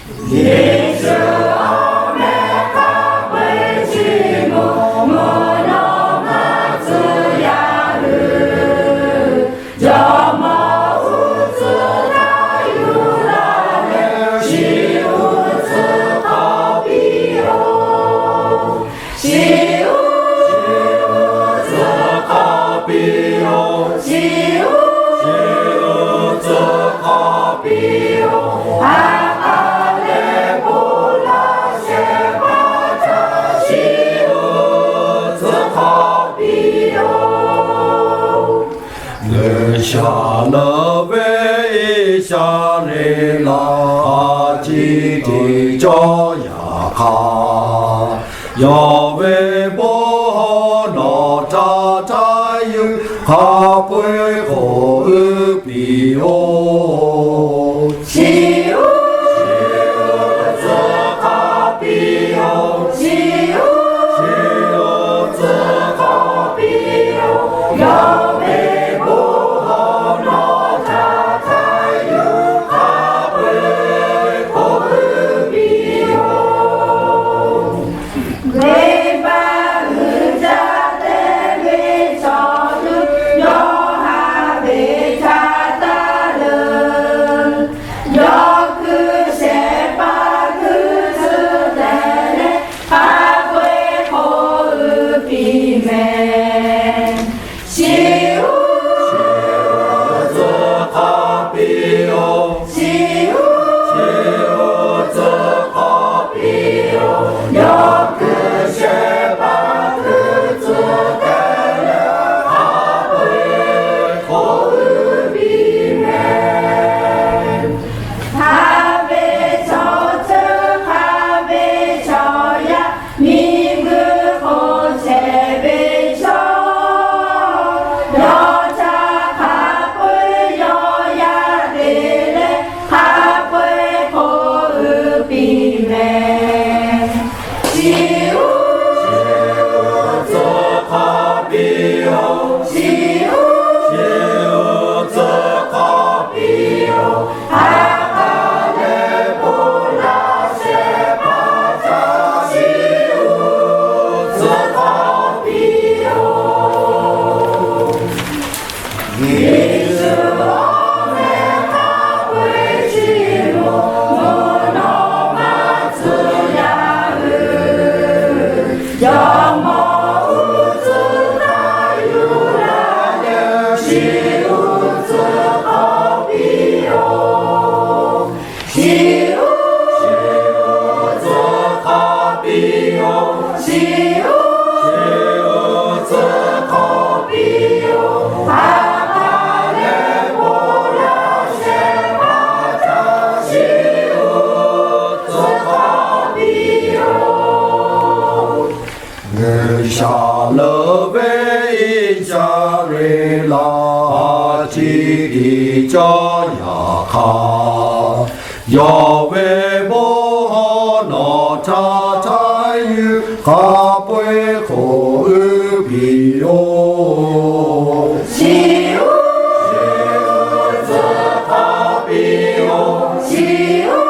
Yeˍsuˆ awˬ meh hk'a peu-eˬ chi mvuhˇ mvuhˇ naw ma tcuh yaˇ hui, jawˇmawˇ uˉ tcuhˉ taˍ yuˬ laˇ leh, chi uˉ tcuhˉ hk'awꞈ piˇ-oˬ. Chi uˉ tcuhˉ hk'awꞈ piˇ-oˬ. Chi uˉ tcuhˉ hk'awꞈ piˇ-oˬ. Haꞈ k'aˍ leh bon laˇ shehˍ hpaˇ htaꞈ chi uˉ tcuhˉ hk'awꞈ piˇ-oˬ. G'uiˬsha leuˬ ve Iˉsaˍreˍlaˆ a ciˉ teˇ cawˇ yaꞈ hk'aˇ, yawˇ ve bon hawˉ nawˬ htaꞈ htaiˍ yuˬ hk'a peu-eˬ k'awꞈ uˉ piˇ-oˬ. Chi uˉ tcuhˉ hk'awꞈ piˇ-oˬ. Chi uˉ tcuhˉ hk'awꞈ piˇ-oˬ. Yawˇ ve bon hawˉ nawˬ htaꞈ htaiˍ yuˬ hk'a peu-eˬ k'awꞈ uˉ piˇ-oˬ. Venˇbaˆ uiˍ jaˇ te ve chaw hui yawˇ haꞈ ve htaˇ taˇ leuˬ. Yawˇ hkui shehˍ hpaˇ hkui tcuh teh leh, hk'a peu-eˬ k'awꞈ uˉ piˇ mehˍ. Chi uˉ tcuhˉ hk'awꞈ piˇ-oˬ. Chi uˉ tcuhˉ hk'awꞈ piˇ-oˬ. Yawˇ hkui shehˍ hpaˇ hkui tcuh teh leh, hk'a peu-eˬ k'awꞈ uˉ piˇ mehˍ. Hk'a ve chaw ceuˬ hk'a ve chaw yaˇ, miˬguiˬ hk'oˆ chehˇ ve chaw, yawˇ htaꞈ hk'a peu-eˬ yawˇ yaˇ te leh, hk'a peu-eˬ k'awꞈ uˉ piˇ mehˍ. Chi uˉ tcuhˉ hk'awꞈ piˇ-oˬ. Chi uˉ tcuhˉ hk'awꞈ piˇ-oˬ. Haꞈ k'aˍ leh bon laˇ shehˍ hpaˇ htaꞈ chi uˉ tcuhˉ hk'awꞈ piˇ-oˬ. Yeˍsuˆ awˬ meh hk'a peu-eˬ chi mvuhˇ mvuhˇ naw ma tcuh yaˇ hui, jawˇmawˇ uˉ tcuhˉ taˍ yuˬ laˇ leh, chi uˉ tcuhˉ hk'awꞈ piˇ-oˬ. Chi uˉ tcuhˉ hk'awꞈ piˇ-oˬ. Chi uˉ tcuhˉ hk'awꞈ piˇ-oˬ. Haꞈ k'aˍ leh bon laˇ shehˍ hpaˇ htaꞈ chi uˉ tcuhˉ hk'awꞈ piˇ-oˬ. G'uiˬsha leuˬ ve Iˉsaˍreˍlaˆ a ciˉ teˇ cawˇ yaꞈ hk'aˇ, yawˇ ve bon hawˉ nawˬ htaꞈ htaiˍ yuˬ hk'a peu-eˬ k'awꞈ uˉ piˇ-oˬ. Chi uˉ tcuhˉ hk'awꞈ piˇ-oˬ. Chi uˉ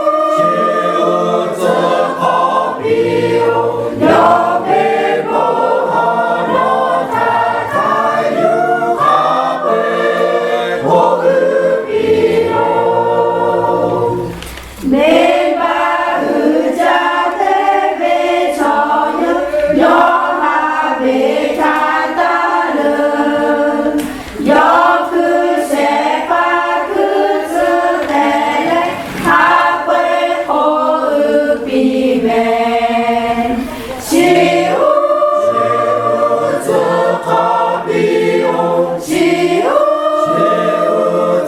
tcuhˉ hk'awꞈ piˇ-oˬ. Yawˇ ve bon hawˉ nawˬ htaꞈ htaiˍ yuˬ hk'a peu-eˬ k'awꞈ uˉ piˇ-oˬ. Venˇbaˆ uiˍ jaˇ te ve chaw hui yawˇ haꞈ ve htaˇ taˇ leuˬ. Yawˇ hkui shehˍ hpaˇ hkui tcuh teh leh, hk'a peu-eˬ k'awꞈ uˉ piˇ mehˍ. Chi uˉ tcuhˉ hk'awꞈ piˇ-oˬ. Chi uˉ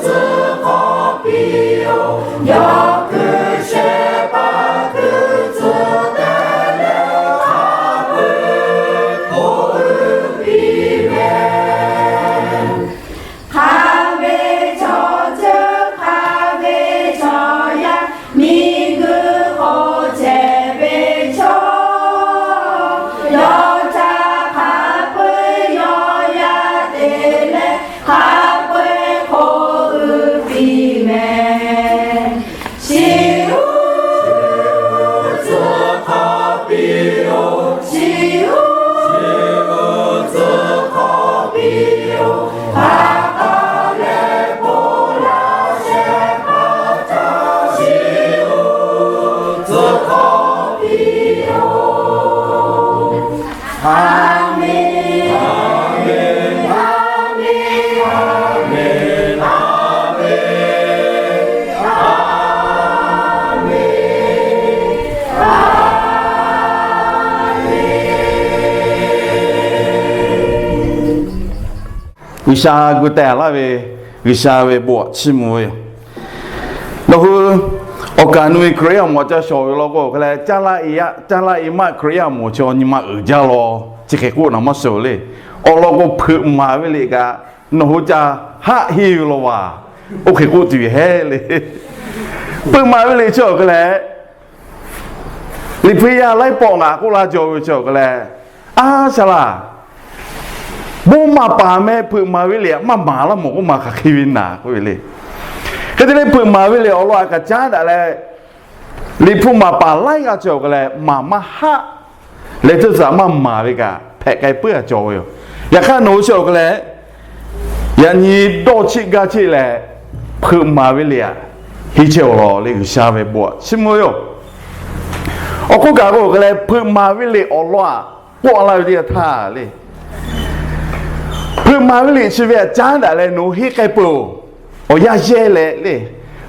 tcuhˉ hk'awꞈ piˇ-oˬ. Yawˇ hkui shehˍ hpaˇ hkui tcuh teh leh, hk'a peu-eˬ k'awꞈ uˉ piˇ mehˍ. Hk'a ve chaw ceuˬ hk'a ve chaw yaˇ, miˬguiˬ hk'oˆ chehˇ ve chaw, yawˇ htaꞈ hk'a peu-eˬ yawˇ yaˇ te leh, hk'a peu-eˬ k'awꞈ uˉ piˇ mehˍ. Chi G'uiˬsha gu teh laˇ ve, G'uiˬsha ve bon aꞈ chiˇ mvuh ve yoˬ. Nawˬ hui awˬ kaˍ nu ve Hkriꞈ yaˇ awˬ moˍ ca shawˍ ve law k'o, hk'e leh caˇ laˇ e yaˇ, caˇ laˇ e maˆ Hkriꞈ yaˇ awˬ moˍ chaw nyi ma uiˍ jaˇ law, chi hk'e k'oˆ naˍ maˇ shawˍ le. Awˬ lawn k'o, hpeuꞈ maˍ ve liꞈ kaꞈ nawˬ hui ca haˆ henˇ ve law vaˬ. Oˇ hk'e k'oˆ tuˬ yoˬ hehˉ le. Hpeuꞈ maˍ ve liꞈ chi awˬ hk'e leh, Liꞈ hpu yaˇ laiˉ pawˆ ngaˬ k'oˆ laˇ jaw ve chi awˬ hk'e leh, a shaˍ laˬ, bon maˍ paˍ meh hpeuꞈ maˍ ve liꞈ maˇ maˍ laˇ mawˬ k'oˆ maˬ hk'aˬ hk'e ve naˍ k'oˆ ve le. Hk'e te leh hpeuꞈ maˍ ve liꞈ awˬ lawn aꞈ kaꞈ caˉ daꞈ leh, Liꞈ hpu maˍ paˍ laiˉ g'aˇ chi awˬ hk'e leh maˍ maˇ haˆ leh, teˇ tcuhˉ maˇ maˍ ve kaꞈ hpehꞈ k'ai puiˉ a cawˬ ve yoˬ. Yaꞈ hk'aˇ nawˬ hui chi awˬ hk'e leh, yaꞈ nyi dawˇ cheˆ gaˇ cheˆ leh hpeuꞈ maˍ ve liꞈ aꞈ henˇ chehˇ-oˬ law le, G'uiˬsha ve bon aꞈ chiˇ mvuh ve yoˬ. Awˬ hk'oˆ kaꞈ k'o hk'e leh, hpeuꞈ maˍ ve liꞈ awˬ lawn aꞈ k'oˆ laˇ ve teˇ yanˇ htaˇ le, hpeuꞈ maˍ ve liꞈ chi ve aꞈ caˉ daꞈ leh nawˬ hui henˇ k'ai peuˬ-oˬ. Awˬ yanˇ yehˇ leh le,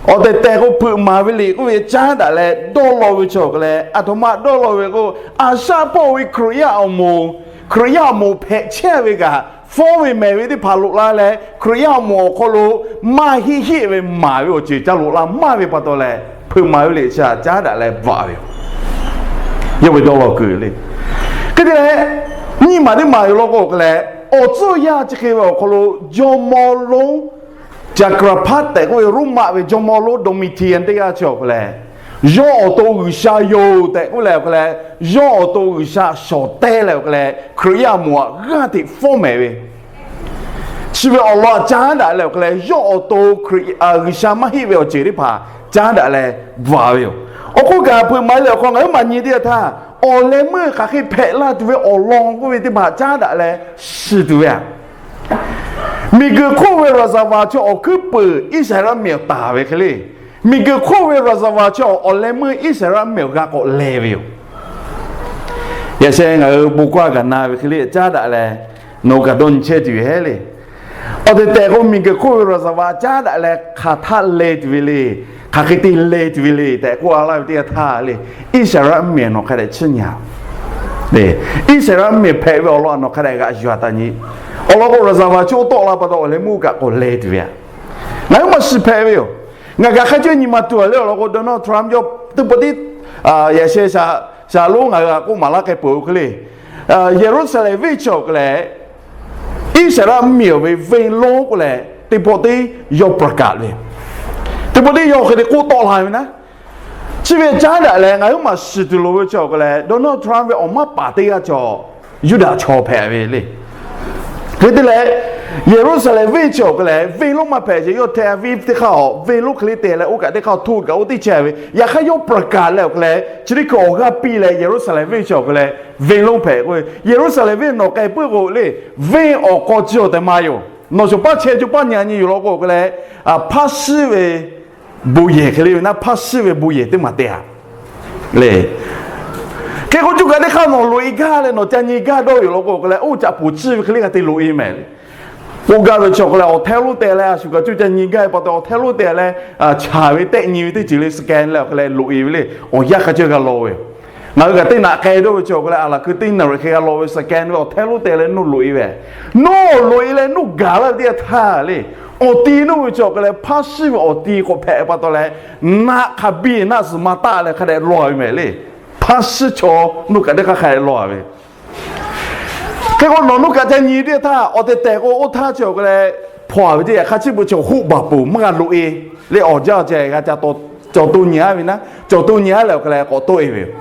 awˬ tehˬ tehˬ k'o, hpeuꞈ maˍ ve liꞈ k'oˆ ve caˉ daꞈ leh dawˇ law ve chi awˬ hk'e leh, aˬ htoꞈ ma dawˇ law ve k'o, a shaˆ hpawˇ ve Hkriꞈ yaˇ awˬ moˍ, Hkriꞈ yaˇ awˬ moˍ hpehꞈ chehˇ ve kaꞈ, fawˉ ve mehˍ ve teˇ hpaˍ loꞈ la leh, Hkriꞈ yaˇ awˬ moˍ awˬ hk'aw lo maˇ heˆ heˆ ve maˍ ve awˬ ceuˬ ca loꞈ la maˇ ve pa taw leh, hpeuꞈ maˍ ve liꞈ chi aꞈ caˉ daꞈ leh bvuhꞈ ve yoˬ. Yawˇ ve dawˇ law kuiˬ le. Hk'e te leh, nyiˇ maˬ teˇ maˬ yoˬ law k'o hk'e leh, awˬ tcuhˇ yaˇ chi hk'e ve awˬ hk'aw lo jawˇmawˇ lonˉ Caˍkraˍhpaˆ tehꞈ k'oˆ ve Roˉmaꞈ ve jawˇmawˇ lonˉ Domitian teˇ g'aˇ chi awˬ hk'e leh, yawˇ awˬ to G'uiˬsha yoˬ tehꞈ k'oˆ leh awˬ hk'e leh, yawˇ awˬ to G'uiˬsha shawˍ teh leh awˬ hk'e leh, Hkriꞈ yaˇ awˬ moˍ aꞈ g'aˇ hteꞈ fawˉ mehˍ ve chi ve awˬ lawn aꞈ caˉ daꞈ leh awˬ hk'e leh, yawˇ awˬ to Hkriꞈ, G'uiˬsha maˇ heˆ ve awˬ ceuˬ teˇ hpaˍ caˉ daꞈ leh bvuhꞈ ve yoˬ. Awˬ hk'oˆ kaꞈ hpeuꞈ maˍ ve liꞈ awˬ hk'aw ngaˬ huiˉ maˬ nyi teˇ yanˇ htaˇ, awˬ leh meuˇ hk'aˬ hk'e hpehꞈ la tuˬ ve awˬ lawn k'oˆ ve teˇ hpaˍ caˉ daꞈ leh shiˍ tuˬ ve aꞈ, miˬguiˬ hk'oˆ ve ရာဇဝင် chi awˬ hkuiˉ puiˍ Iˉsaˍreˍlaˆ mehˬ awˬ taˍ ve hk'e le, miˬguiˬ hk'oˆ ve ရာဇဝင် chi awˬ leh meuˇ Iˉsaˍreˍlaˆ mehˬ awˬ g'a k'awꞈ leh ve yoˬ. Yaꞈ sheh ngaˬ hui bon kaˇ gaˬ na ve hk'e le caˉ daꞈ leh, nawˬ hui kaꞈ dawˇ nyi chehˇ tuˬ yoˬ hehˉ le. Awˬ tehˬ tehˬ k'o, miˬguiˬ hk'oˆ ve ရာဇဝင် caˉ daꞈ leh hk'aˬ htaˆ leh tuˬ ve le, hk'aˬ hk'e te leh tuˬ ve le tehꞈ k'oˆ a laˇ ve teˇ yanˇ htaˇ le, Iˉsaˍreˍlaˆ mehˬ nawˬ hk'a dehꞈ chiˇ nyi-a. Iˉsaˍreˍlaˆ mehˬ hpehꞈ ve awˬ lawn nawˬ hk'a dehꞈ g'aꞈ yuˬ-a taꞈ nyi. Awˬ lawn k'o, ရာဇဝင် chi oˇ tawˆ la pa taw awˬ leh meuˇ kaꞈ k'awꞈ leh tuˬ ve aꞈ, ngaˬ huiˉ maˬ shiˍ hpehꞈ ve yoˬ. Ngaˬ kaꞈ hk'a caweh nyi ma tuˬ a le awˬ lawn k'o, Donald Trump yawˇ teˇ pawˆ tiˉ, yaꞈ sheh shaˍ loˉ ngaˬ hui a k'oˆ maˍ laˇ k'ai peuˬ-oˬ hk'e le, Yeˍruˆsaˍlehnˍ venˇ chi awˬ hk'e leh, Iˉsaˍreˍlaˆ mehˬ ve venˇ lonˉ k'oˆ leh teˇ pawˆ tiˉ yawˇ ประกาศ ve, teˇ pawˆ tiˉ yawˇ hk'e te k'oˆ tawˆ la ve naˉ. Chi ve caˉ daꞈ leh ngaˬ huiˉ maˬ shiˍ tuˬ loˍ ve chi awˬ hk'e leh, Donald Trump ve awˬ maˇ paˍ teˇ g'aˇ chaw Yuˇdaꞈ chaw hpehꞈ ve le. Hk'e te leh, Yeˍruˆsaˍlehnˍ venˇ chi awˬ hk'e leh venˇ lonˉ maˇ hpehꞈ sheˍ, yawˇ Tel Aviv teˇ hk'aˇ awˬ venˇ lonˉ hk'e le te leh oˇ kaꞈ teˇ hk'aˇ htoˆ kaꞈ oˇ teˇ chehˇ ve. Yaꞈ hk'aˇ yawˇ ประกาศ leh awˬ hk'e leh chi teˇ hkui awˬ g'aˇ piˇ leh Yeˍruˆsaˍlehnˍ venˇ chi awˬ hk'e leh venˇ lonˉ hpehꞈ k'o, Yeˍruˆsaˍlehnˍ venˇ nawˬ k'ai puiˉ k'o le, venˇ awˬ k'aw chi awˬ tehˬ ma yoˬ. Nawˬ shawˍ paˇ chehˇ co paˇ nyi a nyi yoˬ law k'o hk'e leh, hpaˇ shiˉ ve bon yehˬ hk'e le ve naˉ, hpaˇ shiˉ ve bon yehˬ teˇ maˬ te-a le. Hk'e k'o, co kaꞈ teˇ hk'aˇ nawˬ loꞈ-e gaˇ leh nawˬ ca nyi gaˇ dawˇ yoˬ law k'o hk'e leh, oˇ caꞈ poˬ ciˇ ve hk'e le g'a te loꞈ-e mehˍ le. K'oˆ gaˇ ve chi awˬ hk'e leh, awˬ htehˇ lonˉ te leh a shu kaꞈ co ca nyi gaˇ ve pa taw, awˬ htehˇ lonˉ te leh, chaˍ ve tehˆ nyi ve teˇ ceuˬ le scan leh awˬ hk'e leh loꞈ-e ve le. Awˬ yanˇ hk'a caweh g'a law ve yoˬ. Ngaˬ hui kaꞈ teˇ naꞈ k'ai dawˇ ve chi awˬ hk'e leh, a laˬ hkui teˇ naˍriˍ hk'e g'a law ve scan ve awˬ htehˇ lonˉ te leh nuˇ loꞈ-e ve. Nuˇ loꞈ-e leh nuˇ gaˬ laˇ ve teˇ yanˇ htaˇ le, awˬ ti nuˇ ve chi awˬ hk'e leh hpaˇ shiˉ ve awˬ ti k'awꞈ hpehꞈ pa taw leh, naˆ hk'a biˇ naˆ suhˍ ma taˆ leh hk'a dehꞈ law ve mehˍ le. Hpaˇ shiˉ chaw nuˇ kaꞈ teˇ hk'aˇ hk'a dehꞈ law ve. Hk'e k'o, nawˬ nuˇ kaꞈ ca nyi teˇ htaˇ, awˬ tehˬ tehˬ k'o, oˇ htaˇ chi awˬ hk'e leh hpaw-a ve teˇ yanˇ hk'a chi beuꞈ chi hoˆ baˬ peuˬ maˇ g'a loꞈ-e le. Awˬ jaˇ awˬ ceh g'a ca cawˬ to nyi-a ve naˉ, cawˬ to nyi-a leh awˬ hk'e leh k'awꞈ toˆ-e ve yoˬ.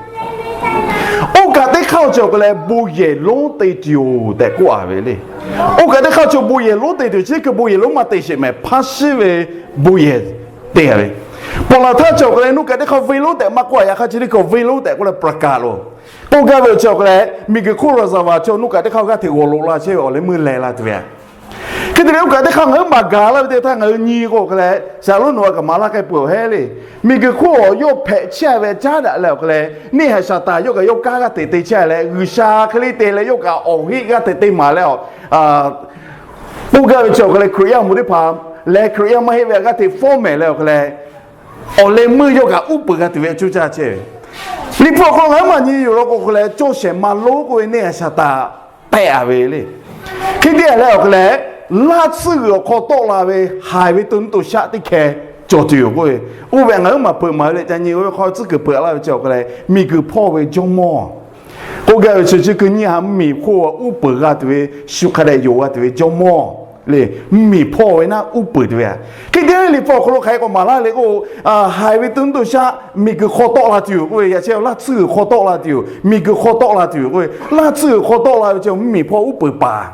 Oˇ kaꞈ teˇ hk'aˇ chi awˬ hk'e leh bon yehˬ lonˉ te tuˬ yoˬ tehꞈ k'oˆ-a ve le. Oˇ kaꞈ teˇ hk'aˇ chi bon yehˬ lonˉ te tuˬ, chi hkui bon yehˬ lonˉ maˇ te sheˍ mehˍ, hpaˇ shiˉ ve bon yehˬ te-a ve. Pawˍ laˬ htaˇ chi awˬ hk'e leh nuˇ kaꞈ teˇ hk'aˇ venˇ lonˉ tehꞈ maˇ k'oˆ-a, yaꞈ hk'aˇ chi teˇ hkui venˇ lonˉ tehꞈ k'oˆ leh ประกาศ lo k'oˆ gaˇ ve chi awˬ hk'e leh, miˬguiˬ hk'oˆ ရာဇဝင် chi nuˇ kaꞈ teˇ hk'aˇ g'aˇ hteꞈ g'awˬ loꞈ la chehˇ ve awˬ leh meuˇ leh la tuˬ ve aꞈ. Hk'e te leh oˇ kaꞈ teˇ hk'aˇ ngaˬ huiˉ maˬ gaˬ laˇ ve teˇ htaˇ ngaˬ hui nyi k'o awˬ hk'e leh, shaˍlonˉ nawˬ a kaꞈ maˍ laˇ k'ai peuˬ-oˬ hehˉ le. Miˬguiˬ hk'oˆ yawˇ hpehꞈ chehˇ ve caˉ daꞈ leh awˬ hk'e leh, neˇ haiˬ Saˍtanˍ yawˇ kaꞈ yawˇ kanˉ g'aˇ hteꞈ te chehˇ leh, G'uiˬsha hk'e le te leh yawˇ kaꞈ awˬ heˆ g'aˇ hteꞈ te maˍ leh, k'oˆ gaˇ ve chi awˬ hk'e leh Hkriꞈ yaˇ awˬ moˍ teˇ hpaˍ leh Hkriꞈ yaˇ maˇ heˆ ve g'aˇ hteꞈ fawˉ mehˍ leh awˬ hk'e leh, awˬ leh meuˇ yawˇ kaꞈ uˉ peunˍ g'a tuˬ ve cuˇ caˇ chehˇ ve. Liꞈ hpu awˬ hk'aw lo ngaˬ huiˉ maˬ nyi yoˬ law k'o hk'e leh, cawˇ shehˍ ma lonˉ k'oˆ ve neˇ haiˬ Saˍtanˍ tehˆ-a ve le. Hk'e te leh awˬ hk'e leh, laˇ tsuhˇ g'uiˬ awˬ hk'aw tawˆ la ve haiˬ ve to nuˇ to shaˆ teˇ hkeh cawˬ tuˬ yoˬ k'oˆ ve, oˇ ve ngaˬ huiˉ maˬ hpeuꞈ maˍ ve leh ca nyi oˇ ve hk'aw tcuhˉ kuiˬ hpeuꞈ laˇ ve chi awˬ hk'aw leh, miˬ guiˬ hpawˇ ve jawˇmawˇ k'oˆ gaˇ ve chi, chi keu nyiˇ ha mvuhˇmiˬ hk'oˆ uˉ peunˍ g'a tuˬ ve, shu hk'a dehꞈ yonˍ g'a tuˬ ve jawˇmawˇ le. Mvuhˇmiˬ hpawˇ ve naˆ uˉ peunˍ tuˬ ve aꞈ. Hk'e te ve Liꞈ hpu awˬ hk'aw lo hk'aˬ hk'e k'awꞈ maˍ laˇ le k'o, haiˬ ve to nuˇ to shaˆ miˬ guiˬ hk'aw tawˆ la tuˬ yoˬ k'oˆ ve, yaꞈ sheh laˇ tsuhˇ g'uiˬ hk'aw tawˆ la tuˬ yoˬ, miˬ guiˬ hk'aw tawˆ la tuˬ yoˬ k'oˆ ve, laˇ tsuhˇ g'uiˬ hk'aw tawˆ la ve chi mvuhˇmiˬ hpawˇ uˉ peunˍ paˍ.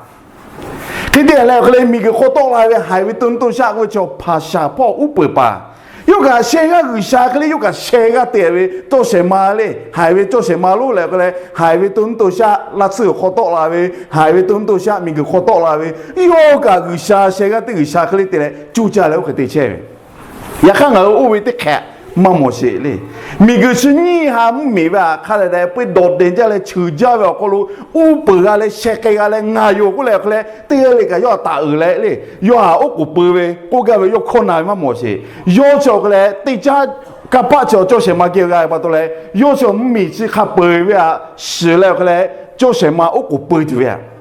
Hk'e te leh awˬ hk'e leh miˬ guiˬ hk'aw tawˆ la ve haiˬ ve to nuˇ to shaˆ k'oˆ ve chi hpaˍ shaˍ hpawˇ uˉ peunˍ paˍ. Yawˇ kaꞈ sheh g'aˇ G'uiˬsha hk'e le, yawˇ kaꞈ sheh g'aˇ te ve cawˇ shehˍ ma le. Haiˬ ve cawˇ shehˍ ma lonˉ leh awˬ hk'e leh, haiˬ ve to nuˇ to shaˆ laˇ tsuhˇ g'uiˬ hk'aw tawˆ la ve, haiˬ ve to nuˇ to shaˆ miˬ guiˬ hk'aw tawˆ la ve, yawˇ kaꞈ G'uiˬsha sheh g'aˇ teˇ G'uiˬsha hk'e le te leh coˇ caˇ leh oˇ hk'e te chehˇ ve. Yaꞈ hk'aˇ ngaˬ hui oˇ ve teˇ hk'e maˇ mawˬ sheˍ le. Miˬ guiˬ chi nyiˇ ha mvuhˇmiˬ ve aꞈ hk'a dehꞈ dehꞈ peuˬ dawˬ dehˬ jaˇ leh cheuˬ jaˇ ve awˬ hk'aw lo uˉ peunˍ g'a leh sheh k'ai g'a leh ngaˬ yoˬ k'oˆ leh awˬ hk'e leh teˇ g'aˇ le kaꞈ yawˇ htaꞈ taˍ uiˍ leh le, yawˇ htaꞈ oˉ k'oˍ peu ve k'oˆ gaˇ ve yawˇ hkawˇ na ve maˇ mawˬ sheˍ. Yawˇ chi awˬ hk'e leh teˇ caˉ kanˇ paˆ chi awˬ cawˇ shehˍ ma geh g'a ve pa taw leh, yawˇ chi mvuhˇmiˬ chi hk'a peu-eˬ ve aꞈ shiˍ leh awˬ hk'e leh cawˇ shehˍ ma oˉ k'oˍ peu tuˬ ve aꞈ.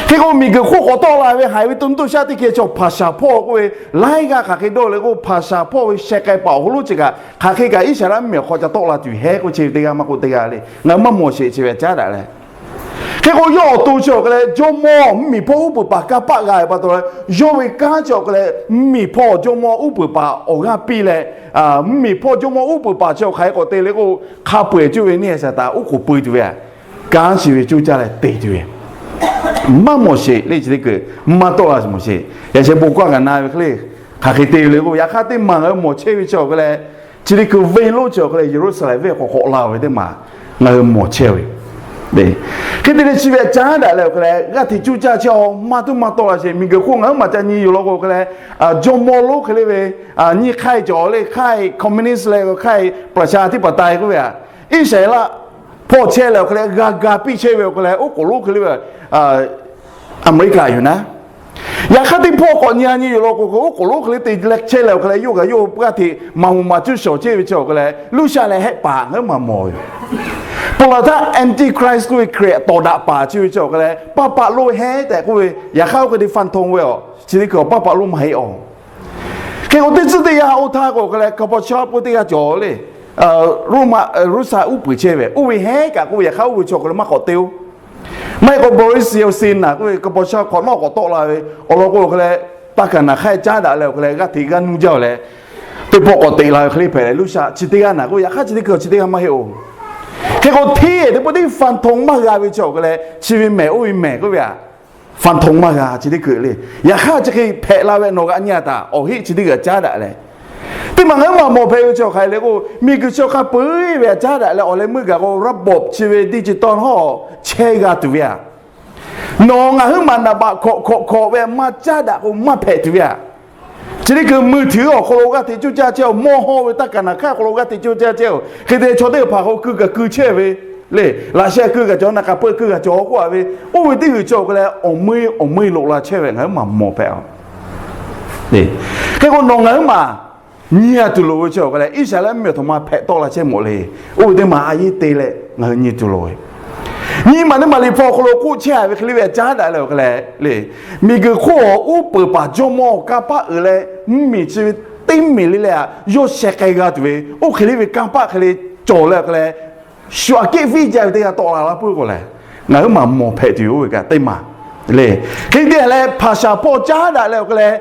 Hk'e k'o miˬ guiˬ hk'oˆ k'awꞈ tawˆ la ve haiˬ ve to nuˇ to shaˆ teˇ hkeh chi hpaˍ shaˍ hpawˇ k'oˆ ve, laiˉ g'aˇ hk'aˬ hk'e dawˇ le k'o, hpaˍ shaˍ hpawˇ ve sheh k'ai paˍ awˬ hk'aw lo chi kaꞈ hk'aˬ hk'e kaꞈ Iˉsaˍreˍlaˆ mvuhˇmiˬ awˬ hk'aw ca tawˆ la tuˬ hehˉ k'oˆ chi ve teˇ g'aˇ maˇ k'oˆ teˇ g'aˇ le. Ngaˬ hui maˇ mawˬ sheˍ chi ve aꞈ caˉ daꞈ leh. Hk'e k'o yawˇ awˬ to chi awˬ hk'e leh jawˇmawˇ mvuhˇmiˬ hpawˇ uˉ peunˍ paˍ kanˇ paˆ g'a ve pa taw leh, yawˇ ve kanˉ chi awˬ hk'e leh mvuhˇmiˬ hpawˇ jawˇmawˇ uˉ peunˍ paˍ awˬ g'aˇ piˇ leh, mvuhˇmiˬ hpawˇ jawˇmawˇ uˉ peunˍ paˍ chi awˬ hk'aˬ hk'e k'awꞈ te le k'o, hk'a peu-eˬ cuˇ ve neˇ haiˬ Saˍtanˍ oˉ k'oˍ peu tuˬ ve aꞈ, kanˉ chi ve coˇ caˇ leh te tuˬ ve maˇ mawˬ sheˍ le. Chi teˇ kuiˬ maˇ tawˆ la mawˬ sheˍ. Yaꞈ sheh bon kaˇ kaꞈ na ve hk'e le, hk'aˬ hk'e te ve le k'o, yaꞈ hk'aˇ teˇ maˬ ngaˬ hui mawˬ chehˇ ve chi awˬ hk'e leh, chi teˇ kuiˬ venˇ lonˉ chi awˬ hk'e leh Yeˍruˆsaˍlehnˍ venˇ k'awꞈ k'awꞈ la ve teˇ maˬ ngaˬ hui mawˬ chehˇ ve. Hk'e te leh chi ve aꞈ caˉ daꞈ leh awˬ hk'e leh g'aˇ hteꞈ coˇ caˇ chehˇ-aw, maˇ tuˉ maˇ tawˆ la sheˍ. Miˬ guiˬ hk'oˆ ngaˬ huiˉ maˬ ca nyi yoˬ law k'o hk'e leh, jawˇmawˇ lonˉ hk'e le ve, nyiˇ hk'aiˇ cawˬ le, hk'aiˇ communist leh hk'aiˇ ประชาธิปไตย k'oˆ ve aꞈ, Iˉsaˍreˍlaˆ hpawˇ chehˇ leh awˬ hk'e leh g'a ga piˇ chehˇ ve awˬ hk'e leh oˉ k'oˍ lonˉ hk'e le ve, Aˍmeˍriˆkaꞈ yoˬ naˉ. Yaꞈ hk'aˇ teˇ hpawˇ k'awꞈ nyi a nyi yoˬ law k'o, oˉ k'oˍ lonˉ hk'e le te leh chehˇ leh awˬ hk'e leh yawˇ kaꞈ yawˇ g'aˇ hteꞈ maˍ moˍ maˍ cuˇ shawˍ chehˇ ve chi awˬ hk'e leh Ruˇshaˆ leh hehˆ paˍ ngaˬ huiˉ maˬ mawˬ yoˬ. Pon laˬ htaˇ antichrist k'oˆ ve Hkriꞈ tawˍ daꞈ paˍ chi ve chi awˬ hk'e leh paˇ paˆ lonˉ hehˉ tehꞈ k'oˆ ve, yaꞈ hk'aˇ oˇ hk'e te ฟันธง ve aˬ, chi teˇ kuiˬ awˬ paˇ paˆ lonˉ maˇ heˆ-aˬ. Hk'e k'o teˇ tcuhˉ teˇ yanˇ oˇ htaˇ k'o hk'e leh กปช pon teˇ g'aˇ cawˬ le, Roˉmaꞈ, Ruˇshaˆ uˉ peunˍ chehˇ ve, oˇ ve hehˉ kaꞈ k'oˆ ve, yaꞈ hk'aˇ oˇ ve chi awˬ hk'e leh maˇ k'awꞈ te-oˬ. Maˇ heˆ k'o Boris Yeltsin naˬ k'oˆ ve กปช hk'awꞈ nawˉ k'awꞈ tawˆ la ve, awˬ lawn k'o hk'e leh taˇ kaˍ naˬ hk'aiˇ caˉ daꞈ leh awˬ hk'e leh g'aˇ hteꞈ g'aˇ nuˇ jaˇ leh, teˇ pawˆ k'awꞈ teꞈ la ve hk'e le hpehꞈ leh Ruˇshaˆ chi teˇ g'aˇ naˬ k'oˆ ve, yaꞈ hk'aˇ chi teˇ kuiˬ chi teˇ g'aˇ maˇ heˆ-oˬ. Hk'e k'o hteˇ teˇ pawˆ teˇ ฟันธง maˇ g'a ve chi awˬ hk'e leh chi ve mehˬ oˇ ve mehˬ k'oˆ ve aꞈ, ฟันธง maˇ g'a chi teˇ kuiˬ le. Yaꞈ hk'aˇ chi hk'e hpehꞈ la ve nawˬ g'a nyi-a taˍ awˬ heˆ chi teˇ kuiˬ aꞈ caˉ daꞈ leh. Teˇ maˬ ngaˬ huiˉ maˬ mawˬ hpehꞈ ve chi awˬ hk'aˬ hk'e le k'o, miˬ guiˬ chi awˬ hk'a peu-eˬ ve aꞈ caˉ daꞈ leh awˬ leh meuˇ gaˬ k'o ระบบ chi ve digital hawˉ chehˇ g'a tuˬ ve aꞈ, nawˬ ngaˬ huiˉ maˬ naˍ baꞈ hkawꞈ hkawꞈ hkawꞈ ve aꞈ maˇ caˉ daꞈ k'o maˇ hpehꞈ tuˬ ve aꞈ. Chi teˇ kuiˬ มือถือ awˬ hk'aw lo g'aˇ hteꞈ coˇ caˇ chehˇ-oˬ, mawˇ hawˇ ve taˇ kaˍ naˬ hk'aiˇ awˬ hk'aw lo g'aˇ hteꞈ coˇ caˇ chehˇ-oˬ. Hk'e te chaw teˇ hpaˍ k'o keu kaꞈ keu chehˇ ve le, laꞈ sheh keu kaꞈ cawˬ, naˍ k'a peu keu kaꞈ cawˬ k'oˆ-a ve, oˇ ve teˇ g'uiˬ chi awˬ hk'e leh awˬ meuˇ awˬ meuˇ loꞈ la chehˇ ve ngaˬ huiˉ maˬ mawˬ hpehꞈ-oˬ. Hk'e k'o nawˬ ngaˬ huiˉ maˬ nyi-a tuˬ loˍ ve chi awˬ hk'e leh Iˉsaˍreˍlaˆ mvuhˇmiˬ awˬ htoꞈ ma hpehꞈ tawˆ la chehˇ mawˬ le. Oˇ ve teˇ maˬ a yeˇ te leh ngaˬ hui nyi tuˬ loˍ ve. Nyi maˬ teˇ maˬ Liꞈ hpu awˬ hk'aw lo k'oˆ chehˇ-a ve hk'e le ve aꞈ caˉ daꞈ leh awˬ hk'e leh le, miˬ guiˬ hk'oˆ awˬ uˉ peunˍ paˍ jawˇmawˇ kanˇ paˆ uiˍ leh mvuhˇmiˬ chi ve teˇ miˬ le le aꞈ yawˇ sheh k'ai g'a tuˬ ve, oˇ hk'e le ve kanˇ paˆ hk'e le cawˬ leh awˬ hk'e leh shu aꞈ kehˉ viˇ jaˇ ve teˇ g'aˇ tawˆ la laˇ puiˉ k'o lehˬ, ngaˬ huiˉ maˬ mawˬ hpehꞈ tuˬ ve oˇ ve kaꞈ teˇ maˬ le. Hk'e te leh hpaˍ shaˍ hpawˇ caˉ daꞈ leh awˬ hk'e leh,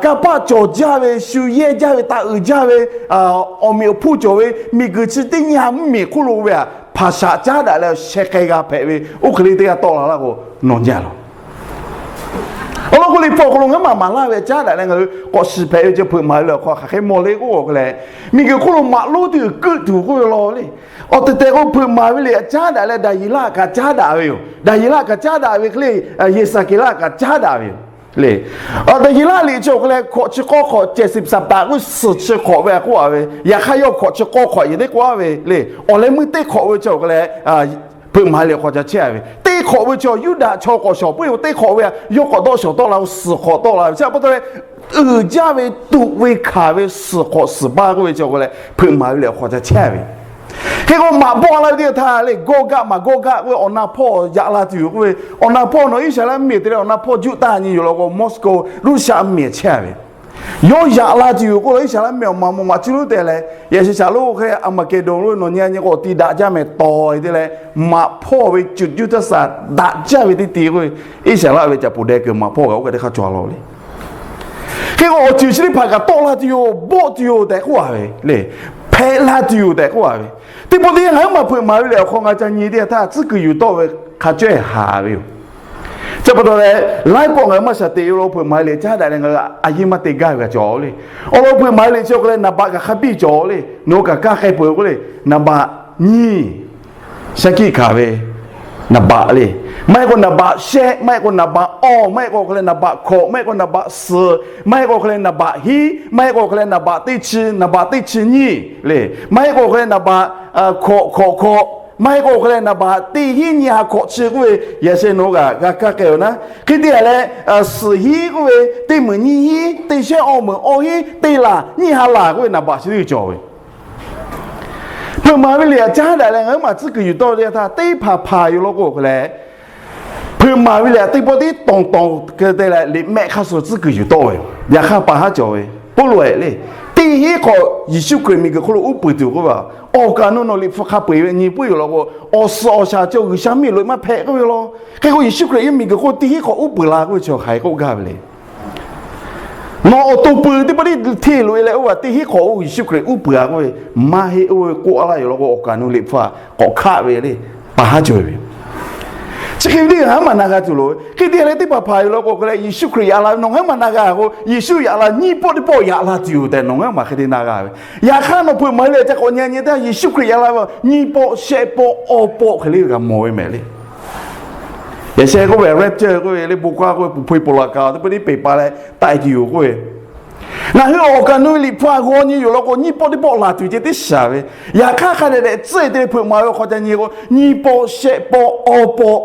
kanˇ paˆ cawˬ jaˇ ve, shu yehˇ jaˇ ve, taˇ uiˍ jaˇ ve, awˬ meꞈ awˬ hponˇ cawˬ ve miˬ guiˬ chi teˇ nyi ha mvuhˇmiˬ hk'oˆ lo ve aꞈ hpaˍ shaˍ caˉ daꞈ leh sheh k'ai g'a hpehꞈ ve oˇ hk'e le teˇ g'aˇ tawˆ la laˇ k'o, nawˬ nyi-a loˬ. Awˬ lawn k'o Liꞈ hpu awˬ hk'aw lo ngaˬ huiˉ maˬ maˍ laˇ ve aꞈ caˉ daꞈ leh ngaˬ hui k'awꞈ shiˍ hpehꞈ ve chi hpeuꞈ maˍ ve le awˬ hk'aw hk'aˬ hk'e mawˬ le k'oˆ awˬ hk'e leh, miˬ guiˬ hk'oˆ lo maꞈ lonˉ teˇ g'uiˬ keuˆ tuˬ k'oˆ ve law le. Awˬ tehˬ tehˬ k'o hpeuꞈ maˍ ve le aꞈ caˉ daꞈ leh Daˍyeˍlaˆ kaꞈ caˉ daꞈ ve yoˬ. Daˍyeˍlaˆ kaꞈ caˉ daꞈ ve hk'e le, Yeˍsaˍkeˍlaˆ kaꞈ caˉ daꞈ ve yoˬ le. Daˍyeˍlaˆ liꞈ chi awˬ hk'e leh hkawꞈ chi k'awˇ hk'awꞈ cehˬ siˍ saˍ taˍ k'oˆ suhˍ chi hk'awꞈ ve aꞈ k'oˆ-a ve, yaꞈ hk'aˇ yawˇ hkawꞈ chi k'awˇ hk'awꞈ yehˬ teˇ k'oˆ-a ve le. Awˬ leh meuˇ teˇ hk'awꞈ ve chi awˬ hk'e leh hpeuꞈ maˍ le awˬ hk'aw ca chehˇ-a ve teˇ hk'awꞈ ve chi Yuˇdaꞈ chaw k'awꞈ shawˍ puiˉ ve teˇ hk'awꞈ ve aꞈ yawˇ k'awꞈ dawˆ shawˍ tawˆ la ve suhˍ hk'awꞈ tawˆ la ve chi pa taw leh, uiˍ jaˇ ve tuꞈ ve hkanˍ ve suhˍ hk'awꞈ suhˍ baˇ k'oˆ ve chi awˬ hk'e leh hpeuꞈ maˍ ve le awˬ hk'aw ca chehˇ-a ve. Hk'e k'o, maꞈ hpawˇ la ve teˇ htaˇ lehˬ, Gawˇgaˆ maˬ Gawˇgaˆ k'oˆ ve awˬ na hpawˇ yaꞈ la tuˬ yoˬ k'oˆ ve, awˬ na hpawˇ nawˬ Iˉsaˍreˍlaˆ mvuhˇmiˬ te leh awˬ na hpawˇ juˆ taˇ nyi yoˬ law k'o, Moscow, Russia mvuhˇmiˬ chehˇ ve yawˇ yaꞈ la tuˬ yoˬ k'oˆ la, Iˉsaˍreˍlaˆ mvuhˇmiˬ awˬ maꞈ maw maꞈ chi lonˉ te leh, yaꞈ sheh shaˍ lonˉ hk'e Armageddon lo nawˬ nyi nyi k'o, tiꞈ daꞈ jaˇ mehˍ tawˍ te leh, maꞈ hpawˇ ve cuˬ juˇ htaˇ saˍ daꞈ jaˇ ve teˇ ti k'oˆ ve, Iˉsaˍreˍlaˆ ve caꞈ poˍ deh kuiˬ maꞈ hpawˇ kaꞈ oˇ kaˬ teˇ hk'aˇ cawˬ a law le. Hk'e k'o, awˬ ceuˬ chi teˇ hpaˍ kaꞈ tawˆ la tuˬ yoˬ, bawˆ tuˬ yoˬ tehꞈ k'oˆ a ve le. Hpehꞈ la tuˬ yoˬ tehꞈ k'oˆ a ve, teˇ pawˆ teˇ yanˇ ngaˬ huiˉ maˬ hpeuꞈ maˍ ve lehˬ, awˬ hk'aw ngaˬ ca nyi teˇ yanˇ htaˇ tcuhˉ kuiˬ yuˬ tawˆ ve hk'a cawehˇ haˍ ve yoˬ. Chi pa taw leh, laiˉ pawˆ ngaˬ huiˉ maˬ shaˍ teꞈ yoˬ law, hpeuꞈ maˍ ve lehˬ caˉ daꞈ leh ngaˬ hui a yeˇ maˇ te gaˇ ve kaꞈ cawˬ le. Awˬ lawn hpeuꞈ maˍ ve lehˬ chi awˬ hk'aw leh naˍ baꞈ kaꞈ hk'a biˇ cawˬ le. Nawˬ hui kaꞈ kaˇ k'ai peuˬ k'oˆ le, naˍ baꞈ nyiˇ shaˉ hkiˆ hkanˍ ve naˍ baꞈ le. Maˇ heˆ k'o naˍ baꞈ shehˆ, maˇ heˆ k'o naˍ baꞈ awˇ, maˇ heˆ k'o hk'e leh naˍ baꞈ hkawꞈ, maˇ heˆ k'o naˍ baꞈ suhˍ, maˇ heˆ k'o hk'e leh naˍ baꞈ hiˉ, maˇ heˆ k'o hk'e leh naˍ baꞈ teˇ chi, naˍ baꞈ teˇ chi nyiˇ le. Maˇ heˆ k'o hk'e leh naˍ baꞈ hkawꞈ hkawꞈ hkawꞈ, maˇ heˆ k'o hk'e leh naˍ baꞈ teˇ hiˉ nyiˇ ha hkawꞈ chi k'oˆ ve, yaꞈ sheh nawˬ hui kaꞈ g'a kaˇ k'ai-oˬ naˉ. Hk'e te leh, suhˍ hiˉ k'oˆ ve teˇ meunˍ nyiˇ hiˉ, teˇ shehˆ awˇ meunˍ awˇ hiˉ, teˇ laˬ nyiˇ ha laˬ k'oˆ ve naˍ baꞈ chi teˇ cawˬ ve. Hpeuꞈ maˍ ve lehˬ caˉ daꞈ leh ngaˬ huiˉ maˬ tcuhˉ kuiˬ yuˬ tawˆ ve teˇ yanˇ htaˇ, teˇ hpaˍ hpaˍ yoˬ law k'o hk'e leh, hpeuꞈ maˍ ve lehˬ teˇ pawˆ tiˉ tawˍ tawˍ hk'e te leh liꞈ mehˆ hk'aˇ suh tcuhˉ kuiˬ yuˬ tawˆ ve yoˬ. Yaꞈ hk'aˇ pa haˉ cawˬ ve, Pawˇluꞈ lehˬ, teˇ hinˉ hk'awꞈ Yeˍsuˆ Hkriꞈ miˬguiˬ hk'oˆ lo uˉ peunˍ tuˬ k'oˆ ve, awˬ kaˍ nu nawˬ liꞈ hpu hk'a peu-eˬ ve nyi puiˉ yoˬ law k'o, awˬ suhˍ awˬ shaˍ cawˬ G'uiˬsha miˬ loꞈ-e maˇ hpehꞈ k'oˆ ve law. Hk'e k'o Yeˍsuˆ Hkriꞈ yaˇ miˬguiˬ hk'oˆ teˇ hinˉ hk'awꞈ uˉ peunˍ la k'oˆ ve chi hk'aˬ hk'e k'oˆ gaˇ ve le. Nawˬ awˬ to peuˬ teˇ pawˆ tiˉ hteˇ loꞈ-e leh oˇ ve teˇ hinˉ hk'awꞈ oˇ Yeˍsuˆ Hkriꞈ uˉ peunˍ-a k'oˆ ve, maˇ heˆ oˇ ve k'oˆ laˇ yoˬ law k'o, awˬ kaˍ nu liꞈ hpu htaꞈ k'awꞈ hkaˆ ve le, pa haˉ cawˬ ve. Chi hk'e ve teˇ g'aˇ ngaˬ huiˉ maˬ na g'a tuˬ loˍ ve. Hk'e te leh teˇ hpaˍ hpaˍ yoˬ law k'o hk'e leh Yeˍsuˆ Hkriꞈ yaꞈ la ve nawˬ ngaˬ huiˉ maˬ na g'a k'o, Yeˍsuˆ yaꞈ la nyiˇ pawˆ teˇ pawˆ yaꞈ la tuˬ yoˬ tehꞈ nawˬ ngaˬ huiˉ maˬ hk'e te na g'a ve. Yaꞈ hk'aˇ nawˬ hpeuꞈ maˍ ve lehˬ ca k'awꞈ nyi nyi teˇ Yeˍsuˆ Hkriꞈ yaꞈ la ve nyiˇ pawˆ shehˆ pawˆ awˇ pawˆ hk'e le g'a mawˬ ve mehˍ le. Yaꞈ sheh k'oˆ ve rapture k'oˆ ve le, bon k'aˇ k'oˆ ve, puˍ hpu-e ponˬ laꞈ kaꞈ teˇ pawˆ tiˉ peˬ pa leh taiˍ tuˬ yoˬ k'oˆ ve, ngaˬ hui awˬ kaˍ nu ve liꞈ hpu htaꞈ g'aw nyi yoˬ law k'o, nyiˇ pawˆ teˇ pawˆ laˬ tuˬ ceh tiˉ shaˍ ve. Yaꞈ hk'aˇ hk'a dehꞈ dehꞈ tcuhˉ-e te hpeuꞈ maˍ ve awˬ hk'aw ca nyi k'o, nyiˇ pawˆ shehˆ pawˆ awˇ pawˆ.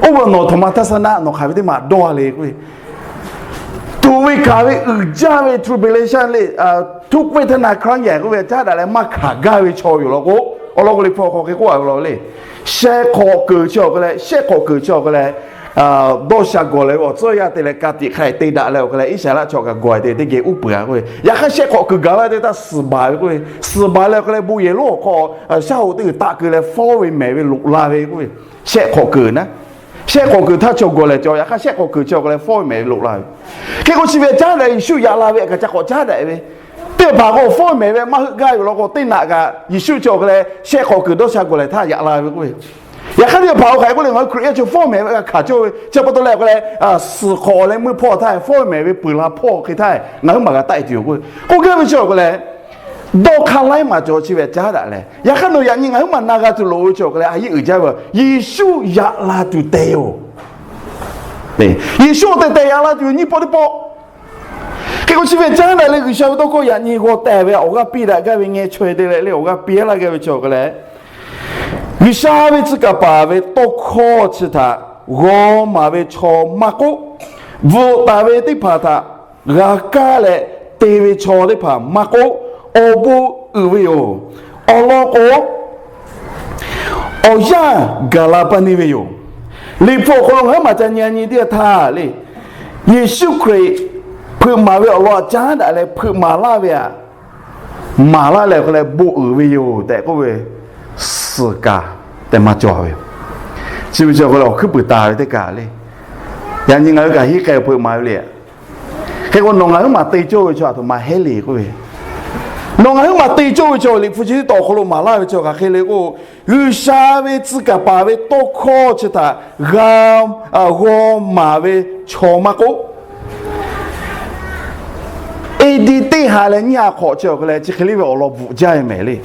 Oˇ ve nawˬ ธรรมทัศนะ nawˬ hk'aˬ ve teˇ maˬ dawˇ le k'oˆ ve, tuꞈ ve kaˍ ve uiˍ jaˇ ve tribulation le, ทุกข์เวทนาครั้งใหญ่ k'oˆ ve caˉ daꞈ leh maˇ hkanˍ gaˇ ve chaw yoˬ law k'o, awˬ lawn k'o liꞈ hpu awˬ hk'aw hk'e k'oˆ a ve law le. Shehˆ hk'awꞈ kuiˬ chi awˬ hk'e leh, shehˆ hk'awꞈ kuiˬ chi awˬ hk'e leh, dawˇ sha gawˬ leh ve awˬ tcuhˇ yaˇ te leh ka tiꞈ hk'a te daꞈ leh awˬ hk'e leh Iˉsaˍreˍlaˆ chaw kaꞈ gawˬ te teˇ geh uˉ peunˍ-a k'oˆ ve. Yaꞈ hk'aˇ shehˆ hk'awꞈ kuiˬ gaˬ la te htaˇ suhˍ baˬ ve k'oˆ ve, suhˍ baˬ leh awˬ hk'e leh bon yehˬ lonˉ awˬ hk'aw shaˉ hoꞈ teˇ g'uiˬ taˆ keu leh fawˉ ve mehˍ ve loꞈ la ve k'oˆ ve. Shehˆ hk'awꞈ kuiˬ naˉ, shehˆ hk'awꞈ kuiˬ htaˇ chaw gawˬ leh cawˬ, yaꞈ hk'aˇ shehˆ hk'awꞈ kuiˬ chi awˬ hk'e leh fawˉ ve mehˍ ve loꞈ la ve. Hk'e k'o chi ve caˉ daꞈ, Yeˍsuˆ yaꞈ la ve kaꞈ ca k'awꞈ caˉ daꞈ ve. Teˇ hpaˍ k'o fawˉ ve mehˍ ve maˇ heuˆ gaˇ ve law k'o, teˇ naꞈ kaꞈ Yeˍsuˆ chi awˬ hk'e leh shehˆ hk'awꞈ kuiˬ dawˇ sha gawˬ leh htaˇ yaꞈ la ve k'oˆ ve. Yaꞈ hk'aˇ teˇ hpaˍ awˬ hk'aˬ hk'e k'oˆ le, ngaˬ hui Hkriꞈ yaˇ chi fawˉ mehˍ ve kaꞈ hkanˍ cawˇ ve chi pa taw leh awˬ hk'e leh, suhˍ hk'awꞈ leh meuˇ hpawˇ htaˇ fawˉ ve mehˍ ve peuˬ la hpawˇ hk'e htaˇ ngaˬ huiˉ maˬ g'a taˆ-e tuˬ yoˬ k'oˆ ve. K'oˆ gaˇ ve chi awˬ hk'e leh dawˇ hk'aˇ laiˉ maˬ cawˬ chi ve caˉ daꞈ leh, yaꞈ hk'aˇ nawˬ yaꞈ nyi ngaˬ huiˉ maˬ na g'a tuˬ loˍ ve chi awˬ hk'e leh a yeˇ uiˍ jaˇ ve, Yeˍsuˆ yaꞈ la tuˬ tehꞈ yoˬ. Yeˍsuˆ awˬ tehˬ tehˬ yaꞈ la tuˬ yoˬ, nyiˇ pawˆ teˇ pawˆ. Hk'e k'o chi ve caˉ daꞈ leh G'uiˬsha ve tawˇ hkawˇ yaꞈ nyi g'aw tehˬ ve awˬ g'aˇ piˇ daꞈ gaˇ ve ngeh chaweh te leh le awˬ g'aˇ piˇ laˇ gaˇ ve chi awˬ hk'e leh, G'uiˬsha ve tcuh kaˍ paˍ ve tawˇ hkawˇ chi htaꞈ g'aw maˍ ve chaw maˇ k'oˆ, bvuhꞈ taˍ ve teˇ hpaˍ htaꞈ g'a kaˇ leh te ve chaw teˇ hpaˍ maˇ k'oˆ, awˬ bon uiˍ ve yoˬ. Awˬ lawn k'o, awˬ yanˇ gaˬ la pa neˇ ve yoˬ. Liꞈ hpu awˬ hk'aw lo ngaˬ huiˉ maˬ ca nyi nyi teˇ g'aˇ htaˇ le, Yeˍsuˆ Hkriꞈ hpeuꞈ maˍ ve awˬ lawn htaꞈ caˉ daꞈ leh hpeuꞈ maˍ laˇ ve htaꞈ maˍ laˇ leh awˬ hk'e leh bon uiˍ ve yoˬ tehꞈ k'oˆ ve suhˍ kaˍ tehꞈ maˇ cawˬ ve. Chi ve chi awˬ hk'e leh awˬ hkuiˉ puiˍ taˍ ve teˇ kaˬ le. Yaꞈ nyi ngaˬ hui kaꞈ henˇ k'ai hpeuꞈ maˍ ve le. Hk'e k'o nawˬ ngaˬ huiˉ maˬ te cawˇ ve chaw aˬ htoꞈ ma hehˉ le k'oˆ ve, nawˬ ngaˬ huiˉ maˬ te cawˇ ve chaw Liꞈ hpu chi teˇ taw awˬ hk'aw lo maˍ laˇ ve chi hk'aˬ hk'e le k'o, G'uiˬsha ve tcuh kaˍ paˍ ve tawˇ hkawˇ chi htaꞈ g'a g'aw maˍ ve chaw maˇ k'oˆ, A.D. teˇ ha leh nyiˇ ha hk'awꞈ chi awˬ hk'e leh chi hk'e le ve awˬ lawn bvuhꞈ jaˇ ve mehˍ le.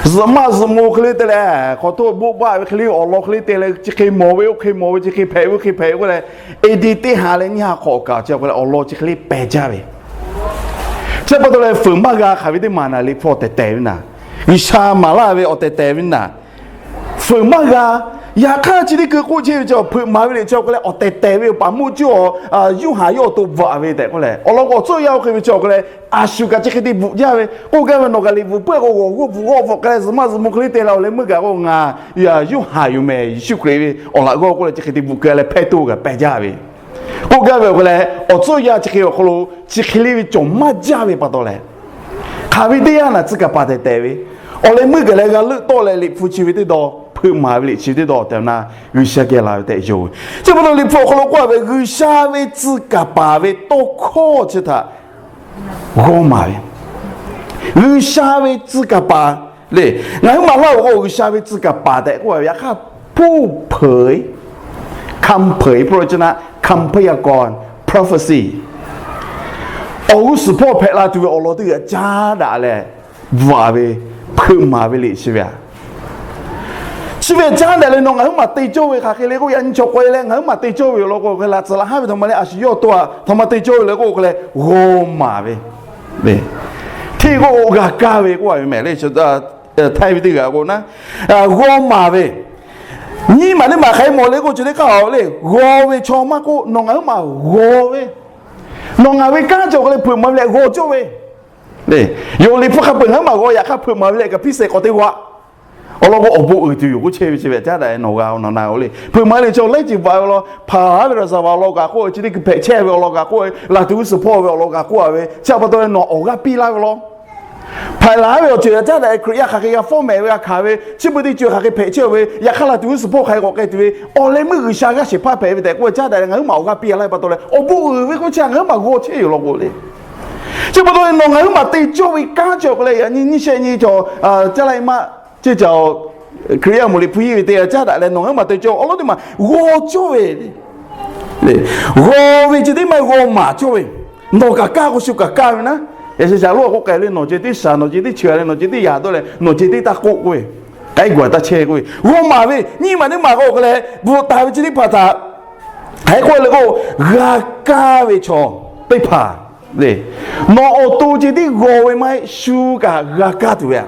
Zuhꞈ maˆ zuhꞈ mo hk'e le te leh, hk'aw htoˆ boˆ baˆ ve hk'e le awˬ lawn hk'e le te leh chi hk'e mawˬ ve oˇ hk'e mawˬ ve chi hk'e hpehꞈ ve oˇ hk'e hpehꞈ ve k'oˆ leh, A.D. teˇ ha leh nyiˇ ha hk'awꞈ kaꞈ chi awˬ hk'e leh awˬ lawn chi hk'e le pehˬ jaˇ ve. Chi pa taw leh fuiˍ maˇ g'a hk'aˬ ve teˇ maˬ naˍ Liꞈ hpu awˬ tehˬ tehˬ ve naˍ, G'uiˬsha maˍ laˇ ve awˬ tehˬ tehˬ ve naˍ, fuiˍ maˇ g'a Yaꞈ hk'aˇ chi teˇ hkui k'oˆ chehˇ ve chi, hpeuꞈ maˍ ve liꞈ chi awˬ hk'aw leh awˬ tehˬ tehˬ ve awˬ paˍ moˇ cuˇ awˬ, Yoˇhanˬ yawˇ awˬ to bvuhꞈ ve tehꞈ k'oˆ leh, awˬ lawn k'o awˬ tcuhˇ yanˇ oˇ hk'e ve chi awˬ hk'aw leh a shu kaꞈ chi hk'e te bvuhꞈ jaˇ ve k'oˆ gaˇ ve, nawˬ kaꞈ liꞈ bvuhꞈ puiˉ k'o g'awˬ g'awˇ bvuhꞈ g'awˇ bvuhꞈ k'ai leh zuhꞈ maˇ zuhꞈ mvuh hk'e le te leh awˬ leh meuˇ gaˬ k'o, ngaˬ Yoˇhanˬ yoˬ mehˍ, Yeˍsuˆ Hkriꞈ ve awˬ laꞈ g'awˇ k'oˆ leh chi hk'e te bvuhꞈ keu leh hpehˇ toˇ kaꞈ pehˇ jaˇ ve k'oˆ gaˇ ve awˬ hk'aw leh, awˬ tcuhˇ yanˇ chi hk'e awˬ hk'aw lo chi hk'e le ve cawˬ maˇ jaˇ ve pa taw leh, hk'aˬ ve teˇ yanˇ naˬ tcuh kaˍ paˍ tehˬ tehˬ ve awˬ leh meuˇ gaˬ leh g'a leuˆ tawˆ leh liꞈ hpu chi ve teˇ dawˇ, hpeuꞈ maˍ ve liꞈ chi ve teˇ dawˇ tehꞈ na G'uiˬsha geh la ve tehꞈ yonˍ ve. Chi pa taw liꞈ hpu awˬ hk'aw lo k'oˆ ve G'uiˬsha ve tcuh kaˍ paˍ ve tawˇ hkawˇ chi htaꞈ g'aw maˍ ve, G'uiˬsha ve tcuh kaˍ paˍ le. Ngaˬ huiˉ maˬ laˇ-oˬ k'o G'uiˬsha ve tcuh kaˍ paˍ tehꞈ k'oˆ ve yaꞈ hk'aˇ, ผู้เผยคำเผยพระวจนะ คำพยากรณ์ prophecy, awˬ g'uˇ suhˍ hpawˇ hpehꞈ la tuˬ ve awˬ lawn teˇ g'aˇ caˉ daꞈ leh bvuhꞈ ve, hpeuꞈ maˍ ve liꞈ chi ve a Chi ve caˉ daꞈ leh nawˬ ngaˬ huiˉ maˬ te cawˇ ve hk'aˬ hk'e le k'oˆ, yaꞈ nyi chaw k'aw e leh ngaˬ huiˉ maˬ te cawˇ ve awˬ lawn k'o hk'e, laꞈ tcuhˍ laꞈ haˉ ve htaꞈ ma leh a shu yawˇ to a htaꞈ ma te cawˇ ve le k'o hk'e leh g'aw maˍ ve, hteˇ k'o g'a kaˇ ve k'oˆ a ve mehˍ le. Htaiˇ ve teˇ g'aˇ k'o na, g'aw maˍ ve, nyiˇ maˬ teˇ maˬ hk'aˬ hk'e mawˬ le k'oˆ chi teˇ hk'aˇ le, g'aw ve chaw maˇ k'oˆ, nawˬ ngaˬ huiˉ maˬ g'aw ve, nawˬ ngaˬ ve kanˉ cawˬ k'o leh hpeuꞈ maˍ ve leh g'aw cawˇ ve le. Yonˍ liꞈ hpu hk'a peu-eˬ ngaˬ huiˉ maˬ g'aw, yaꞈ hk'aˇ hpeuꞈ maˍ ve leh kaꞈ hpiˇ shehˍ k'awꞈ te g'aw. Awˬ lawn k'o awˬ bon uiˍ tuˬ yoˬ k'oˆ chehˇ ve chi ve caˉ daꞈ e nawˬ g'a nawˬ na-o le. Hpeuꞈ maˍ leh chi awˬ laiˉ ceuˬ bvuhꞈ ve law, hpaˍ laˬ ve raˍzaˍvaˍ awˬ lawn kaꞈ k'oˆ ve, chi teˇ hkui hpehꞈ chehˇ ve awˬ lawn kaꞈ k'oˆ ve, laˬ tuˬ g'uˇ suhˍ hpawˇ ve awˬ lawn kaꞈ k'oˆ a ve, chi pa taw leh nawˬ awˬ g'aˇ piˇ laˇ ve law. Hpehꞈ laˬ ve awˬ ceuˬ caˉ daꞈ e Hkriꞈ yaˇ hk'aˬ hk'e g'a fawˉ mehˍ ve g'a hkanˍ ve, chi beuꞈ teˇ ceuˬ hk'aˬ hk'e hpehꞈ chehˇ ve, yaꞈ hk'aˇ laˬ tuˬ g'uˇ suhˍ hpawˇ hk'aˬ hk'e k'awꞈ k'ai tuˬ ve, awˬ leh meuˇ G'uiˬsha g'aˇ shehˍ hpaˇ hpehꞈ ve tehꞈ k'oˆ ve caˉ daꞈ leh ngaˬ huiˉ maˬ awˬ g'aˇ piˇ laˇ ve pa taw leh awˬ bon uiˍ ve k'oˆ chi ngaˬ huiˉ maˬ g'aw chehˇ yoˬ law k'o le. Chi pa taw leh nawˬ ngaˬ huiˉ maˬ te cawˇ ve kanˉ cawˬ k'o leh yaꞈ nyi nyiˇ shehˆ nyi cawˬ, caˉ laˇ e maˇ, ceˇ ca Hkriꞈ yaˇ moˍ liꞈ hpu hiˆ ve teˇ g'aˇ caˉ daꞈ leh nawˬ ngaˬ huiˉ maˬ te cawˇ awˬ lawn teˇ maˬ g'aw cawˇ ve le. G'aw ve chi teˇ maˇ g'aw maˍ cawˇ ve, nawˬ kaꞈ kaˇ k'o shu kaꞈ kaˇ ve naˉ. Yaꞈ sheh shaˍ lonˉ a k'oˆ k'ai le, nawˬ ceh tiˉ shaˍ, nawˬ ceh tiˉ chi a leh, nawˬ ceh tiˉ yaꞈ dawˇ leh, nawˬ ceh tiˉ taˇ k'oˆ k'oˆ ve, k'ai gawˬ taˇ chehˇ k'oˆ ve, g'aw maˍ ve nyiˇ maˬ teˇ maˬ k'o hk'e leh bvuhꞈ taˍ ve chi teˇ hpaˍ htaꞈ hk'aˬ hk'e k'oˆ le k'o, g'a kaˇ ve chaw teˇ hpaˍ le. Nawˬ awˬ to ceh tiˉ g'aw ve maˇ heˆ, shu kaꞈ g'a kaˇ tuˬ ve a.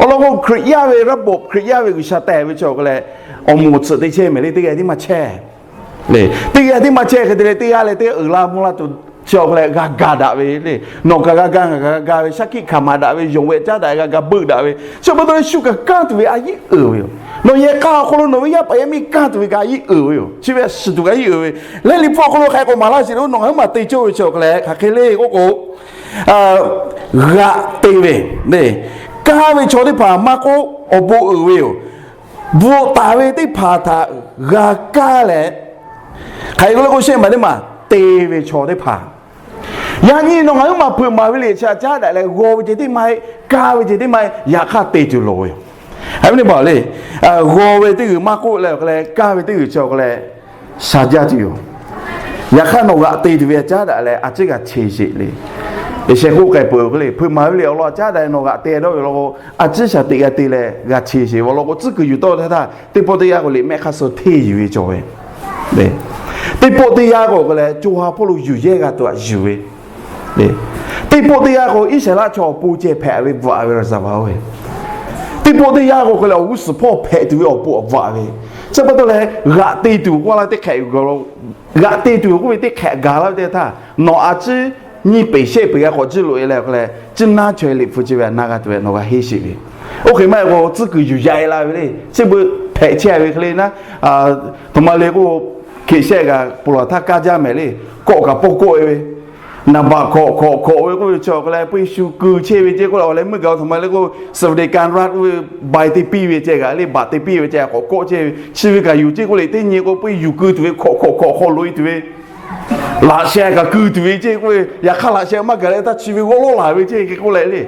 Awˬ lawn k'o Hkriꞈ yaˇ ve ระบบ, Hkriꞈ yaˇ ve G'uiˬsha tehˬ ve chi awˬ hk'e leh awˬ moˍ tsuhꞈ te chehˇ mehˍ le, teˇ g'aˇ tiˉ maˇ chehˇ le. Teˇ g'aˇ tiˉ maˇ chehˇ hk'e te leh teˇ g'aˇ leh teˇ g'aˇ uiˍ la mvuh la tuˬ chi awˬ hk'e leh g'a ga daꞈ ve le. Nawˬ kaꞈ g'a ga, ngaˬ kaꞈ g'a ga ve, shaˉ hkiˆ hkanˍ maˍ daꞈ ve, yonˍ ve caˉ daꞈ g'a ga beuˆ daꞈ ve, chi pa taw leh shu kaꞈ kaˇ tuˬ ve a yiˉ uiˍ ve yoˬ. Nawˬ yehˬ k'a awˬ hk'aw lo nawˬ ve yaˇ paˍ yaˇ miˇ kaˇ tuˬ ve kaꞈ a yiˉ uiˍ ve yoˬ. Chi ve a shiˍ tuˬ kaꞈ a yiˉ uiˍ ve. Leh liꞈ hpu awˬ hk'aw lo hk'aˬ hk'e k'awꞈ maˍ laˇ sheˍ le, nawˬ ngaˬ huiˉ maˬ te cawˇ ve chi awˬ hk'e leh hk'aˬ hk'e le k'oˆ k'o, g'aꞈ te ve, kaˇ ve chaw teˇ hpaˍ maˇ k'oˆ awˬ bon uiˍ ve yoˬ. Bvuhꞈ taˍ ve teˇ hpaˍ htaꞈ g'a kaˇ leh, hk'aˬ hk'e k'oˆ le k'o shehˆ maˬ teˇ maˬ te ve chaw teˇ hpaˍ, yaꞈ nyi nawˬ ngaˬ huiˉ maˬ hpeuꞈ maˍ ve liꞈ chi a caˉ daꞈ leh g'aw ve ceh tiˉ maˇ heˆ, kaˇ ve ceh tiˉ maˇ heˆ, yaꞈ hk'aˇ te tuˬ loˍ ve yoˬ. Hk'e ve teˇ hpaˍ le, g'aw ve teˇ g'uiˬ maˇ k'oˆ leh awˬ hk'e leh kaˇ ve teˇ g'uiˬ chi awˬ hk'e leh sha jaˇ tuˬ yoˬ. Yaꞈ hk'aˇ nawˬ g'aꞈ te tuˬ ve a caˉ daꞈ leh a ciˉ g'a che sheˍ le. Yaꞈ sheh k'oˆ k'ai peuˬ awˬ hk'e le, hpeuꞈ maˍ ve liꞈ awˬ lawn a caˉ daꞈ leh nawˬ g'aꞈ te dawˇ ve law k'o, a ciˉ shaˍ teꞈ g'a te leh g'a che sheˍ ve awˬ lawn k'o, tcuhˉ kuiˬ yuˬ tawˆ htaˇ htaˇ teˇ pawˆ teˇ yanˇ k'o liꞈ mehˆ hk'aˇ suh hteˇ yuˬ ve cawˬ ve teˇ pawˆ teˇ yanˇ k'o awˬ hk'e leh co ha hpawˇ lo yuˬ yehˇ g'a tuˬ a yuˬ ve, teˇ pawˆ teˇ yanˇ k'o Iˉsaˍreˍlaˆ chaw awˬ pon ceh hpehꞈ ve bvuhꞈ ve raˍzaˍvaˍ oˇ ve, teˇ pawˆ teˇ yanˇ k'o hk'e leh awˬ g'uˇ suhˍ hpawˇ hpehꞈ tuˬ ve awˬ pon a bvuhꞈ ve, chi pa taw leh g'aꞈ te tuˬ k'oˆ laˇ teˇ hk'ehꞈ g'aꞈ te tuˬ k'oˆ ve teˇ hk'ehꞈ gaˬ laˇ ve teˇ htaˇ, nawˬ a ciˉ nyiˇ peˬ shehˆ peˬ g'a k'awꞈ ciˇ loꞈ e leh awˬ hk'e leh, ciˉ naˉ chaweh liꞈ hpu chi ve a na g'a tuˬ ve nawˬ g'a henˇ sheˍ ve. Oˇ hk'e maˇ heˆ k'o tcuhˉ kuiˬ yuˬ yaꞈ e la ve le, chi beuꞈ hpehꞈ chehˇ ve hk'e le naˉ, aˬ htoꞈ ma le k'o, hkeꞈ shehˆ g'aꞈ ponˬ laˬ htaˇ kaˇ jaˇ mehˍ le, kawˆ kaꞈ pawˇ kawˆ e ve, naˍ baꞈ hkawꞈ hkawꞈ hkawꞈ ve k'oˆ ve chi awˬ hk'e leh, puiˇ shu keu chehˇ ve ceˇ k'oˆ leh awˬ leh meuˇ gaˬ aˬ htoꞈ ma le k'o, สวัสดิการรัฐ oˇ ve bai te piˇ ve ceh g'aꞈ le, baꞈ te piˇ ve ceh k'awꞈ kawˆ chehˇ ve, chi ve kaꞈ yuˬ ceˇ k'oˆ le, teˇ nyi k'o puiˇ yuˬ keu tuˬ ve hkawꞈ hkawꞈ hkawꞈ hk'aw loꞈ e tuˬ ve, laꞈ sheh kaꞈ keu tuˬ ve ceˇ k'oˆ ve, yaꞈ hk'aˇ laꞈ sheh maˇ gaˬ leh htaˇ chi ve g'awˇ lawˇ laˬ ve ceˇ hk'e k'oˆ leh le,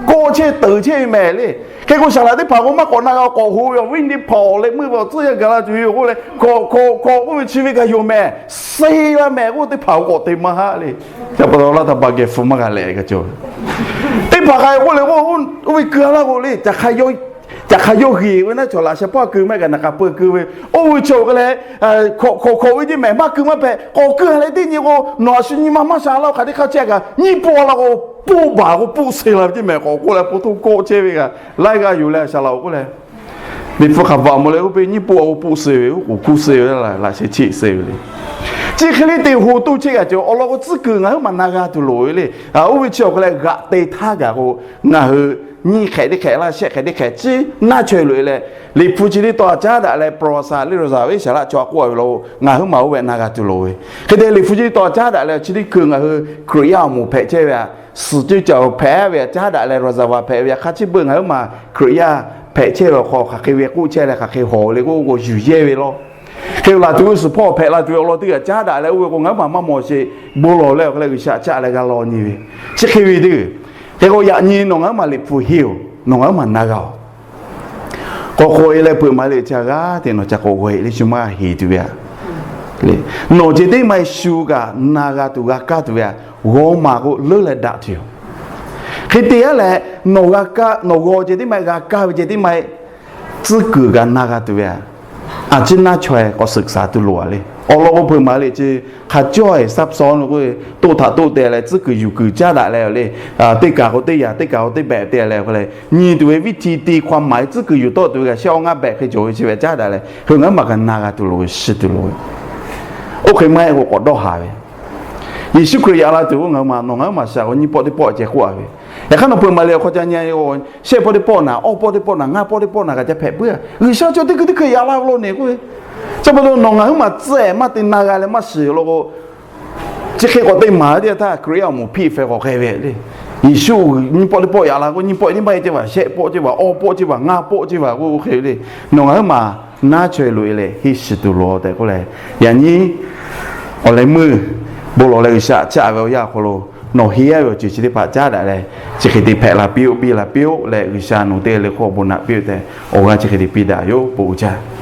kawˆ chehˇ teuꞈ chehˇ ve mehˍ le. Hk'e k'o saˍ laꞈ teˇ hpaˍ k'o maˇ k'awꞈ na g'a k'awꞈ ho ve awˬ viˉ teˇ hpaˍ awˬ leh meuˇ ve awˬ tcuhˉ yaˇ gaˬ la tuˬ ve yoˬ k'oˆ leh, hkawꞈ hkawꞈ hkawꞈ k'oˆ ve chi ve kaꞈ yoˬ mehˍ, se la mehˍ k'oˆ teˇ hpaˍ k'awꞈ te maˇ haˆ le. Chi pa taw laˇ htaˇ ba geh hpu maˇ g'a leh kaꞈ cawˬ ve, teˇ hpaˍ k'ai k'oˆ leh k'o, oˇ ve keu a laˇ k'o le, caˬ hk'a yawˇ g'eˬ ve naˉ chaw laꞈ sheh pawˇ keu maˇ kaꞈ naˍ k'a peu keu ve, oˇ ve chi awˬ hk'e leh hkawꞈ hkawꞈ hkawꞈ ve ceˇ mehˍ maˇ keu maˇ hpehꞈ, k'awꞈ keu a leh teˇ nyi k'o nawˬ a shu nyi ma maˇ sha laˇ-o, hk'aˬ teˇ hk'aˇ chehˇ kaꞈ nyiˇ pawˆ la k'o, pawˆ baˬ k'o pawˆ se la ve ceˇ mehˍ k'awꞈ k'oˆ leh, po htoˇ kawˆ chehˇ ve kaꞈ laiˉ g'aˇ yoˬ leh saˍ laꞈ k'oˆ leh Liꞈ hpu hk'aˬ vaꞈ mawˬ leh oˇ ve nyiˇ poˆ a k'o poˆ suh ve, oˇ k'oˍ kuˇ suh ve laꞈ sheh cheˆ suh ve le. Chi hk'e le te ho toˇ cheˆ g'a cawˬ awˬ lawn k'o, tcuhˉ kuiˬ ngaˬ huiˉ maˬ na g'a tuˬ loˍ ve le. Oˇ ve chi awˬ hk'aw leh g'aꞈ te htaˇ gaˬ k'o, ngaˬ hui nyiˇ hk'ehꞈ teˇ hk'ehꞈ laˇ shehˆ hk'ehꞈ teˇ hk'ehꞈ chi naˇ chaweh loꞈ e leh, Liꞈ hpu chi teˇ tawn caˉ daꞈ leh ประวัติศาสตร์ le, ประวัติศาสตร์ ve shaˍ laꞈ chaw a k'oˆ a ve law, ngaˬ huiˉ maˬ oˇ ve na g'a tuˬ loˍ ve. Hk'e te Liꞈ hpu chi teˇ tawn caˉ daꞈ leh chi teˇ hkui ngaˬ hui Hkriꞈ yaˇ awˬ moˍ hpehꞈ chehˇ ve a, suhˍ ceuˇ caˬ hpehꞈ ve a caˉ daꞈ leh ประวัติศาสตร์ hpehꞈ ve a hk'a chi beuꞈ ngaˬ huiˉ maˬ Hkriꞈ yaˇ hpehꞈ chehˇ ve awˬ hk'aw hk'aˬ hk'e ve k'oˆ chehˇ leh hk'aˬ hk'e hawˬ le k'oˆ k'o yuˬ yehˇ ve law. Hk'e laˬ tuˬ ve suhˍ hpawˇ hpehꞈ la tuˬ ve awˬ lawn teˇ g'aˇ caˉ daꞈ leh oˇ ve k'o ngaˬ huiˉ maˬ maˇ mawˬ sheˍ, bon lawˬ leh awˬ hk'aw leh G'uiˬsha caˆ leh g'a law nyi ve. Chi hk'e ve teˇ, hk'e k'o yaꞈ nyi nawˬ ngaˬ huiˉ maˬ Liꞈ hpu henˇ oˬ, nawˬ ngaˬ huiˉ maˬ na g'a oˬ. K'awꞈ k'oꞈ e leh peuˬ maˍ le, chi a g'aˇ te nawˬ ca k'awꞈ g'aw e le chi maˇ heˍ tuˬ ve a. Nawˬ ceh teˇ maˇ shu kaꞈ na g'a tuˬ g'a kaˇ tuˬ ve a, g'aw maˬ k'o leuˉ leh daꞈ tuˬ yoˬ. Hk'e te a leh, nawˬ g'a kaˇ, nawˬ g'aw ceh teˇ maˇ g'a kaˇ ve ceh teˇ maˇ tcuhˉ kuiˬ kaꞈ na g'a tuˬ ve a, a ciˉ naˇ chaweh k'awꞈ suhˍ shaˍ tuˬ loˍ a le. Awˬ lawn k'o hpeuꞈ maˍ le, chi hk'a cawˇ e ซับซ้อน lo k'o, toˆ htaꞈ toˆ te leh tcuhˉ kuiˬ yuˬ kuiˬ caˉ daꞈ leh le, teˇ kaˬ k'o teˇ yaꞈ, teˇ kaˬ k'o teˇ behꞈ te leh awˬ hk'aw leh nyi tuˬ ve วิธี te ความหมาย tcuhˉ kuiˬ yuˬ tawˆ tuˬ ve kaꞈ shehˆ awˇ ngaˇ behꞈ hk'e cawˬ ve chi ve caˉ daꞈ leh, hk'e ngaˬ huiˉ maˬ kaꞈ na g'a tuˬ loˍ ve, shiˍ tuˬ loˍ ve. Oˇ hk'e maˇ heˆ k'o k'awꞈ dawˇ haˍ ve Yeˍsuˆ Hkriꞈ yaꞈ la tuˬ k'o ngaˬ huiˉ maˬ nawˬ ngaˬ huiˉ maˬ shaˍ k'o nyiˇ pawˆ teˇ pawˆ ceh k'oˆ a ve. Yaꞈ hk'aˇ nawˬ hpeuꞈ maˍ le awˬ hk'aw ca nyi a, shehˆ pawˆ teˇ pawˆ naˍ, awˇ pawˆ teˇ pawˆ naˍ, ngaˇ pawˆ teˇ pawˆ naˍ kaꞈ ca hpehꞈ puiˉ a. G'uiˬsha chaw teˇ hkui teˇ hkui yaꞈ la ve law ne k'oˆ ve, chi pa taw nawˬ ngaˬ huiˉ maˬ tcuhˉ e maˇ te na g'a leh maˇ shiˍ law k'o, chi hk'e k'awꞈ te maˍ ve teˇ htaˇ Hkriꞈ yaˇ awˬ moˍ hpiˇ feh k'awꞈ k'ai ve le. Yeˍsuˆ nyiˇ pawˆ teˇ pawˆ yaꞈ la k'o nyiˇ pawˆ teˇ maˇ heˆ ceˇ vaˬ, shehˆ pawˆ ceˇ vaˬ, awˇ pawˆ ceˇ vaˬ, ngaˇ pawˆ ceˇ vaˬ k'oˆ hk'e le. Nawˬ ngaˬ huiˉ maˬ naˇ chaweh loꞈ e leh henˇ shiˍ tuˬ loˍ tehꞈ k'oˆ leh, yaꞈ nyi awˬ leh meuˇ bon lawˬ leh G'uiˬsha caˆ ve awˬ yanˇ awˬ hk'aw lo nawˬ henˇ a ve awˬ ceuˬ chi teˇ hpaˍ caˉ daꞈ leh, chi hk'e te hpehꞈ la piˇ oˆ, biˇ la piˇ oˆ leh G'uiˬsha nawˬ teˇ g'aˇ le hk'oˆ awˬ bon naꞈ piˇ oˆ tehꞈ awˬ g'aˇ chi hk'e te piˇ daꞈ yoˬ. Bon uiˍ jaˇ.